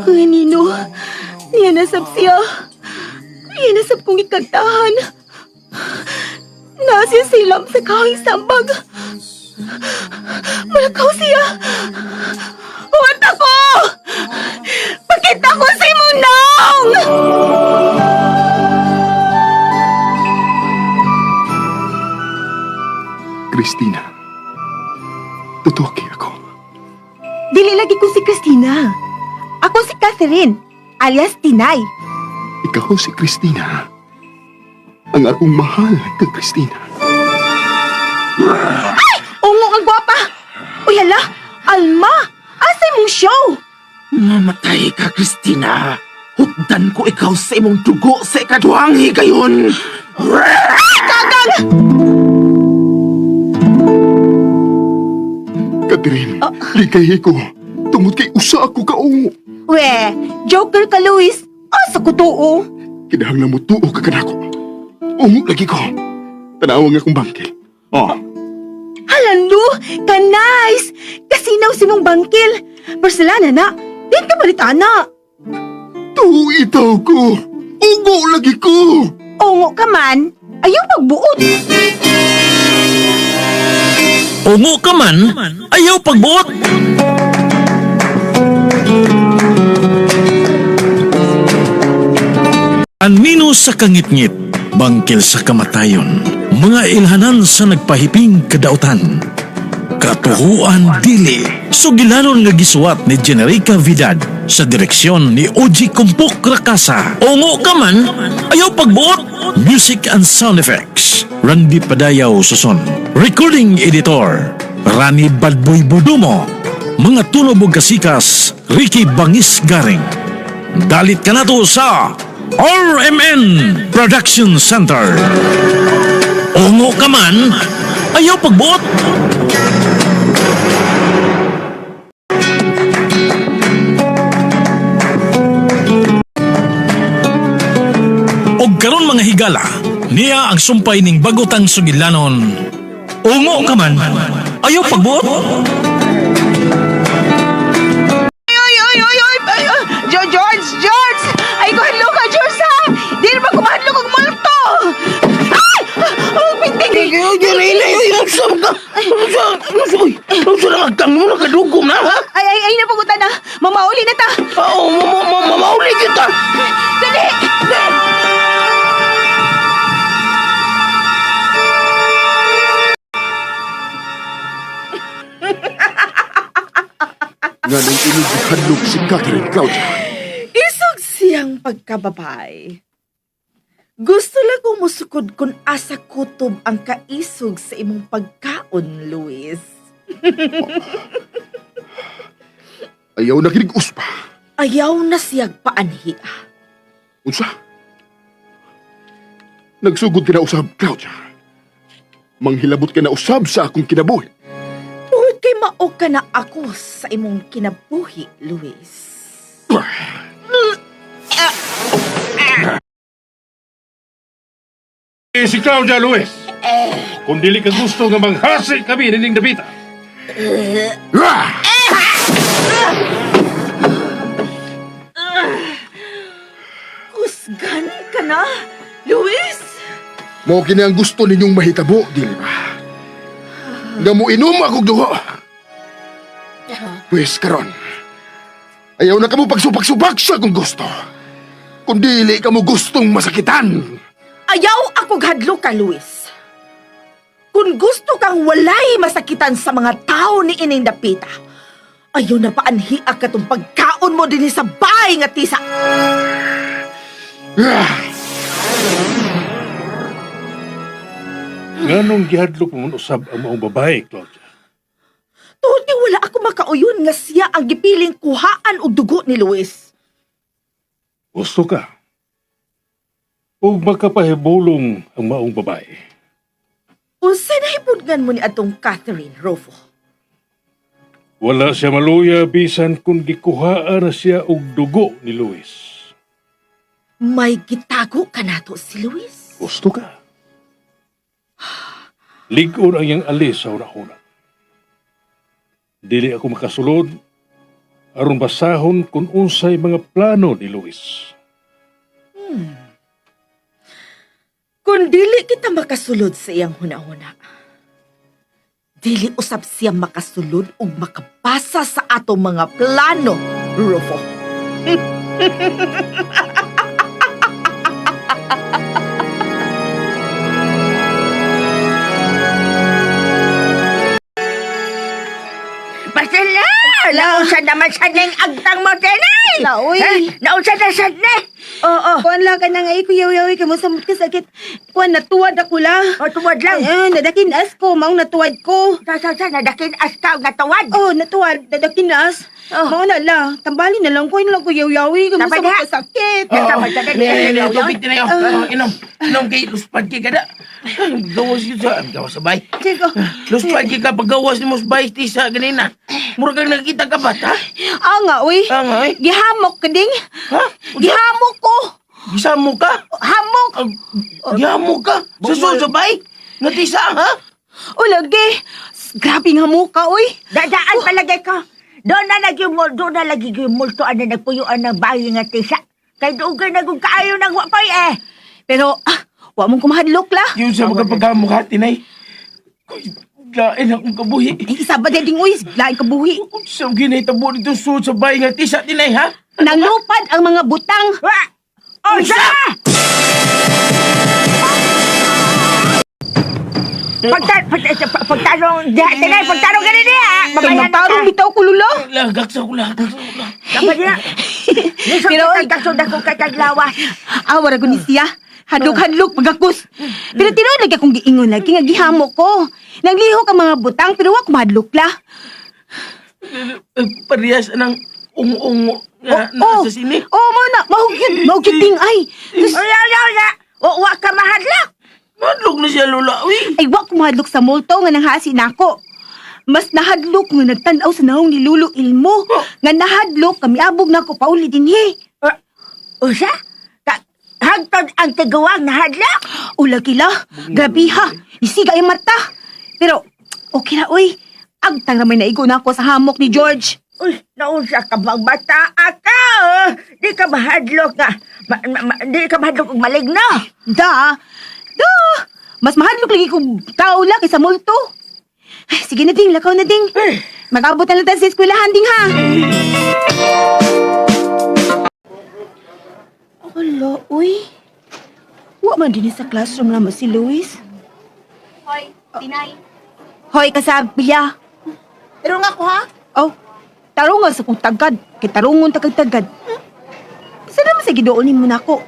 Kuya Nino, niya nasab siya. Niya nasab kong ikantahan. Nasa silam sa kahing sambag. Malakaw siya. Huwag ako! Pakita ko si Munong! Christina, totoo kay ako. Dili lagi ko si Christina. Ako si Catherine, alias Tinay. Ikaw si Christina. Ang akong mahal kang Christina. Ungo ang gwapa! Uy, hala! Alma! Asa mong show? Mamatay ka, Christina. Hukdan ko ikaw sa imong dugo sa ikaduhang higayon. Catherine, likay ko. Tungod kay usa ako kaungo. We, joker ka, Luis. Asa ko tuo? Kinahanglan mo tuo ka kanako. Ungo lagi ko. Tanawa nga akong bangkil. Oh, Hala, Lu! Ka-nice! Kasinaw si mong bangkil. Porcelana na. Di ka palit, ana. tuo itaw ko. Ungo lagi ko. Ungo ka man, ayaw pagbuot. Ungo ka man, ayaw pagbuot. Anino sa kangitngit, bangkil sa kamatayon, mga ilhanan sa nagpahiping kadautan. Katuhuan dili, sugilanon nga gisuwat ni Generica Vidad sa direksyon ni Oji Kumpok Rakasa. Ungo ka man, ayaw pagbuot. Music and sound effects, Randy Padayaw Suson. Recording editor, Rani Badboy Budumo. Mga tunog ug kasikas, Ricky Bangis Garing. Dalit ka na to sa RMN Production Center. Ungo ka man, ayaw pagbuot. Og karon mga higala, niya ang sumpay ning bagutang sugilanon. Ungo ka man, ayaw pagbuot. Oy, oy, oy, oy! Ay, oy. George, George! Ay, kuhadlo ka, George, ha? Di na ba kumahadlo kong multo? Ay! Oh, pinting! Unsa na agtang mo nakadugom na ha? Ay, ay, ay, napagutan na. Mamauli na ta. Oo, mamauli kita. Dali! Nga nang inig hadlok si Catherine Claudia. Isog siyang pagkababay. Gusto lang kong musukod kung asa kutob ang kaisog sa imong pagkaon, Luis. Ayaw na kinig uspa. Ayaw na siyag paanhia. Unsa? Nagsugod ka na usab, Claudia. Manghilabot ka na usab sa akong kinabuhi. Tungod kay mao ka na ako sa imong kinabuhi, Luis. Eh, si Claudia Luis. Kung dili ka gusto nga manghasi kami nining dapita. Ah! Kusgan ka na, Luis! Mao kini ang gusto ninyong mahitabo, dili ba? Nga mo inom akong dugo. Pwes karon. Ayaw na kamo pagsupak-supak sa akong gusto. Kung dili kamo gustong masakitan. Ayaw ako gadlo ka, Luis. Kung gusto kang walay masakitan sa mga tao ni ining dapita, ayaw na paanhia ka tong pagkaon mo dinhi sa bahay nga tisa. Ah! Nganong gihadlok mo man usab ang maong babae, Claudia? Tuhod kay wala ako makauyon nga siya ang gipiling kuhaan og dugo ni Luis. Gusto ka. Ug makapahibulong ang maong babae. Unsay nahipudngan mo ni atong Catherine Rofo? Wala siya maluya bisan kung gikuhaan na siya og dugo ni Luis. May gitago ka nato si Luis. Gusto ka. Ligon ang iyang alis sa una-una. Dili ako makasulod. Aron basahon kung unsay mga plano ni Luis. Kung dili kita makasulod sa iyang hunahuna, dili usab siya makasulod ug makabasa sa atong mga plano, Rufo. Basila! Nausa naman sa ning agtang mo, Tenay! Laoy. Ha? Nausa na sa ni! Oo. Kuan lang ka na nga, eh, kuya, uy, kamo sa ka sakit. Kuan, natuwad ako la. O, tuwad lang. Ay, nadakin as ko, maong natuwad ko. Sa, sa, sa, nadakin as ka, natuwad. Oh, natuwad, nadakin as. Oh. Mao na la, tambali na lang ko, yun lang kuya, uy, kamo Tambal sa na. sakit. Tama, tama, Ini, ini, ini, tubig tinayo. Oh, inom. Inom kay luspad kay kada. Gawas yun sa, gawas sa bay. Sige. Luspad kay ka paggawas ni mo sa bay tisa ganina. Mura kang nakita ka ba, ha? Ah nga, uy. Ah, nga, uy. Gihamok ka ding. Ha? Gihamok ko. Gisamo ka? Hamok. Gihamo ka? Sa sa bay? Nga tisa, ha? O lagi. Grabe nga muka, uy. Dadaan palagay ko. Doon na lagi mo, doon na lagi yung multo ano nagpuyuan ng bayi nga tisa. Kay dugay na kung kaayo nang wapay eh. Pero, wa mong kumahadlok la. Yun sa mga pagkamukha, tinay. Kuy, lain akong kabuhi. Ay, isa ba ding uy, lain kabuhi. Sa ginahitabo nito suod sa bay nga tisa, tinay, ha? Nalupad ang mga butang. Wa! Unsa! Pagtanong, diha, tinay, pagtanong ka rin niya. Kay magtarong bitaw ko lula. Lagak sa kula, lagak sa kula. Dapat niya. Lisod Pero, kitang gasod ako kataglawas. Ah, wala ko ni siya. Hadlok-hadlok, pagakos. Pero tinuod lagi akong giingon lagi nga gihamo ko. Naglihok ang mga butang pero wa ko mahadlok la. Eh, Parehas ng ungo-ungo nga nasa sini. Oh, mao na, mao gyud ding ay. Sus, Uya, uya, uya. O, wa ka mahadlok. Madlog na siya, Lola. Uy! Ay wa ko mahadlok sa multo nga nanghasi nako. Mas nahadlok nga nagtan-aw sa nahong ni Lulo Ilmo. Nga nahadlok kami abog nako pauli dinhi. Usa? Hangtod ang tiguang nahadlok. Ula kila, grabe ha. Isiga yung mata. Pero okay na oy. Agtang ramay naigo na ako sa hamok ni George. Uy, naunsa ka bang bata ka? Di ka mahadlok nga. Di ka mahadlok og maligno. Da, da. Mas mahadlok lagi kung tao la kaysa multo. Ay, sige na ding, lakaw na ding. Mag-abot na lang tayo sa eskwelahan ding ha. Wala, uy. Wa man din sa classroom naman si Luis. Hoy, Tinay. Hoy, kasabilya. Pero nga ko ha? Oh, tarungan sa kong tagad. Kay tarungon tagad-tagad. Saan naman sa gidoon mo na ako?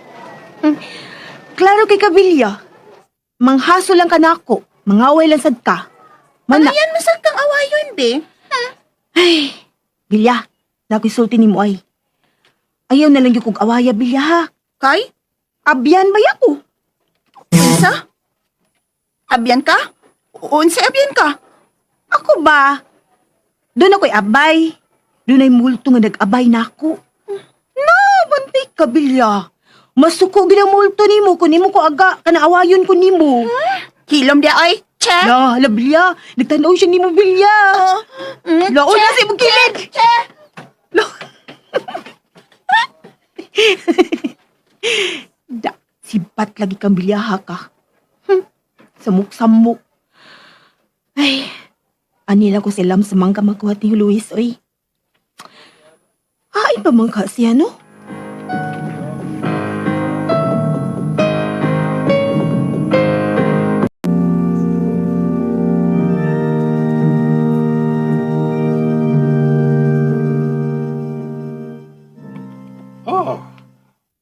Klaro kay Kabilya. Manghaso lang ka na ako. Mangaway lang sad ka. Ano Mana, yan masag kang awayon, be? Ay, Bilya, nakisulti ni mo ay. Ayaw na lang yung kong awaya, Bilya ha. Kay? Abyan ba ako? Unsa? Abyan ka? Unsa abyan ka? Ako ba? Doon ako'y abay. Doon ay multo nga nag-abay na ako. No, bantay ka, Bilya. Masuko gid ang multo nimo kun nimo ko aga kana awayon ko nimo. Hilom di ay. Che! La, la Bilya, nagtan-aw siya nimo Bilya. La, oh, nasa imong kilid. Che! La. Da, sipat lagi kang bilyaha ka. Samok-samok. Ay, anila ko silam sa mangga makuha ni Luis, oy. Ay, pamangka siya, no? Oh,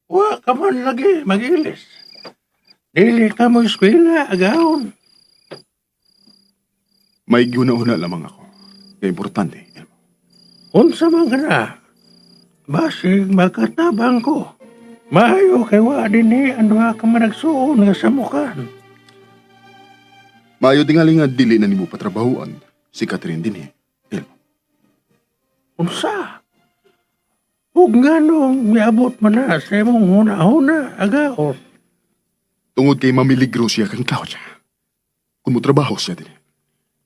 wa ka man lagi magilis. Dili ka mo eskwela, agawon. May guna-una lamang ako. Kaya importante, Elmo. Unsa man ka na? Basig makatabang ko. Maayo kay wa dinhi ang duha ka managsuon nga samukan. Maayo tingali nga dili na nimo patrabahuan si Catherine dinhi, Elmo. Unsa? Ug nganong miabot man na sa imong huna-huna, agaon. Tungod kay mamiligro siya kang Claudia. Kung mo trabaho siya dinhi.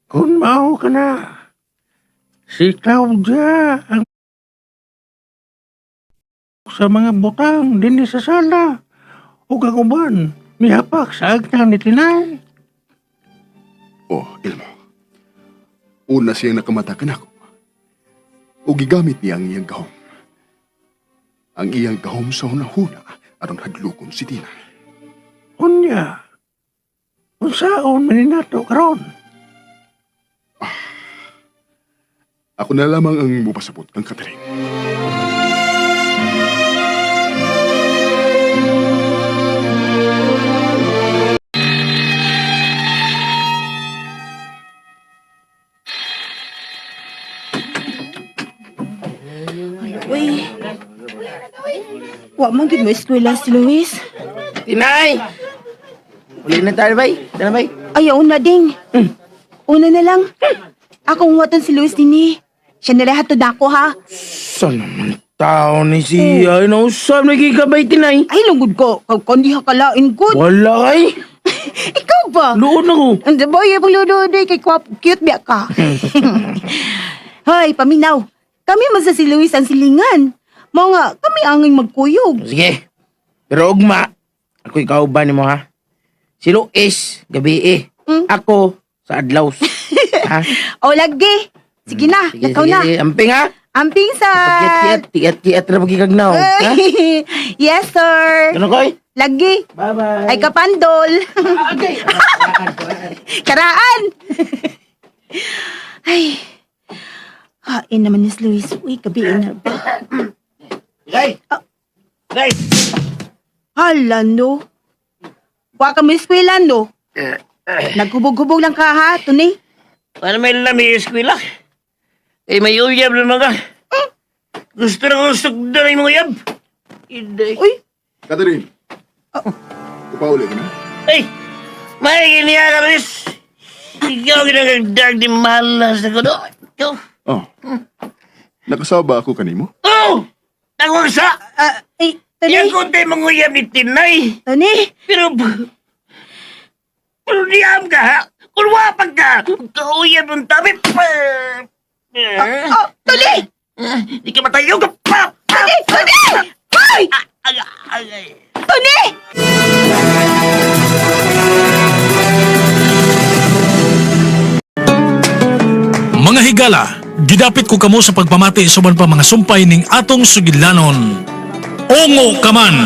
Kung mao ka na, si Claudia ang sa mga butang dinhi sa sala. Ug ang uban mihapak sa agtang ni Tinay. Oh, Ilmo. Una siyang nakamata kanako. O gigamit niya ang iyang gahom. Ang iyang gahom sa hunahuna aron hadlokon si Tina. Unya, unsaon man ni nato karon? Ako na lamang ang mupasabot kang Catherine. Uy. Wa man gid mo eskwela si Luis. Tinay! Uli na tayo, bay. Tara, bay. Ayaw na ding. Una na lang. Akong huwaton si Luis dinhi. Siya nila hatod ako ha. Saan naman tao ni siya? Ay, nausap na gigabay, Tinay. Ay, lungod ko. Kung di hakalain good. Wala kay. Ikaw ba? Luod na ko. Ang boy, pag luod kay kwap, cute biya ka. Hoy, paminaw. Kami man sa si Luis ang silingan. Mao nga, kami anging magkuyog. Sige. Pero ugma, ako ikaw ba ni mo ha? Si Luis, gabi eh. Ako, sa adlaw. Ha? O lagi. Sige na, Sige, lakaw sige, na. sige. Amping ha? Amping sa... Pagkiat-kiat, tiat-kiat na pagkikagnaw. Ha? Yes, sir. Ano koy? Lagi. Bye-bye. Ay kapandol. Okay. Karaan. Ay. Hain naman ni Luis. Uy, gabiin na ba? Day! Day! Hala, no. Wa ka mo eskwela, no? Naghubog-hubog lang ka, ha, Tony? Ano may lami eskwela? Eh, may uyab na mga. Gusto na kong sugdan ang mga uyab. Hindi. Uy, Catherine! Upauli ka na? Ay, may giniya ka, Luis. Ikaw ginagagdag di malas ako. No? Ikaw. Oh. Nakasaba ako kanimo? Oh! Tawag sa! ah, ay, Tony. Yan ko tayo mga uyab ni Tinay. Tony, Pero, pero diam ka, ha? Kung wapag ka, kauyab ng tabi. oh, Tony! Di ka matayo ka. Pa! Pa! Tony! Tony! Hoy! Agay. Tony! Mga higala, gidapit ko kamo sa pagpamati suban pa mga sumpay ning atong sugilanon. Ongo kaman,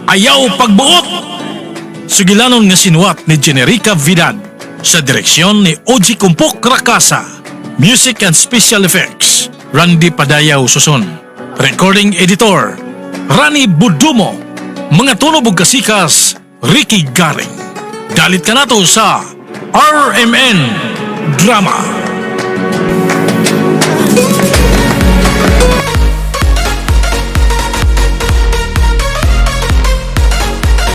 ayaw pagbuot! Sugilanon nga sinuwat ni Generica Vidad sa direksyon ni Oji Kumpok Rakasa. Music and Special Effects, Randy Padayaw Suson. Recording Editor, Rani Budumo. Mga tunog ug kasikas, Ricky Garing. Dalit ka nato sa RMN Drama.